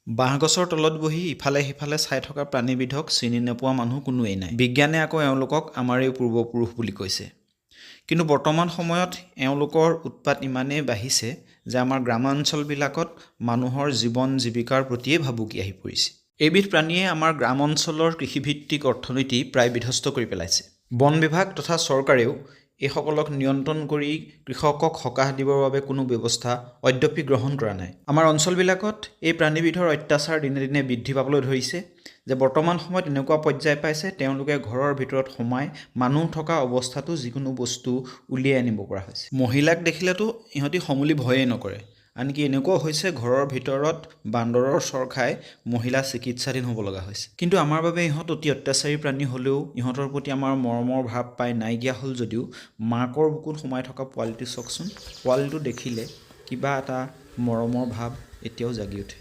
বাঁহগছৰ তলত বহি ইফালে সিফালে চাই থকা প্ৰাণীবিধক চিনি নোপোৱা মানুহ কোনোৱেই নাই। বিজ্ঞানে আকৌ এওঁলোকক আমাৰেই পূৰ্বপুৰুষ বুলি কৈছে। কিন্তু বৰ্তমান সময়ত এওঁলোকৰ উৎপাত ইমানেই বাঢ়িছে যে আমাৰ গ্ৰামাঞ্চলবিলাকত মানুহৰ জীৱন জীৱিকাৰ প্ৰতিয়েই ভাবুকি আহি পৰিছে। এইবিধ প্ৰাণীয়ে আমাৰ গ্ৰাম অঞ্চলৰ কৃষিভিত্তিক অৰ্থনীতি প্ৰায় বিধ্বস্ত কৰি পেলাইছে। বন বিভাগ তথা চৰকাৰেও এইসকলক নিয়ন্ত্ৰণ কৰি কৃষকক সকাহ দিবৰ বাবে কোনো ব্যৱস্থা অদ্যপি গ্ৰহণ কৰা নাই। আমাৰ অঞ্চলবিলাকত এই প্ৰাণীবিধৰ অত্যাচাৰ দিনে দিনে বৃদ্ধি পাবলৈ ধৰিছে যে বৰ্তমান সময়ত এনেকুৱা পৰ্যায় পাইছে, তেওঁলোকে ঘৰৰ ভিতৰত সোমাই মানুহ থকা অৱস্থাতো যিকোনো বস্তু উলিয়াই আনিব পৰা হৈছে। মহিলাক দেখিলেতো ইহঁতি সমূলি ভয়েই নকৰে। আনকি এনেকুৱাও হৈছে, ঘৰৰ ভিতৰত বান্দৰৰ চৰ খাই মহিলা চিকিৎসাধীন হ'ব লগা হৈছে। কিন্তু আমাৰ বাবে ইহঁত অতি অত্যাচাৰী প্ৰাণী হ'লেও ইহঁতৰ প্ৰতি আমাৰ মৰমৰ ভাৱ প্ৰায় নাইকিয়া হ'ল যদিও মাকৰ বুকুত সোমাই থকা পোৱালিটো চাওকচোন, পোৱালিটো দেখিলে কিবা এটা মৰমৰ ভাৱ এতিয়াও জাগি উঠে।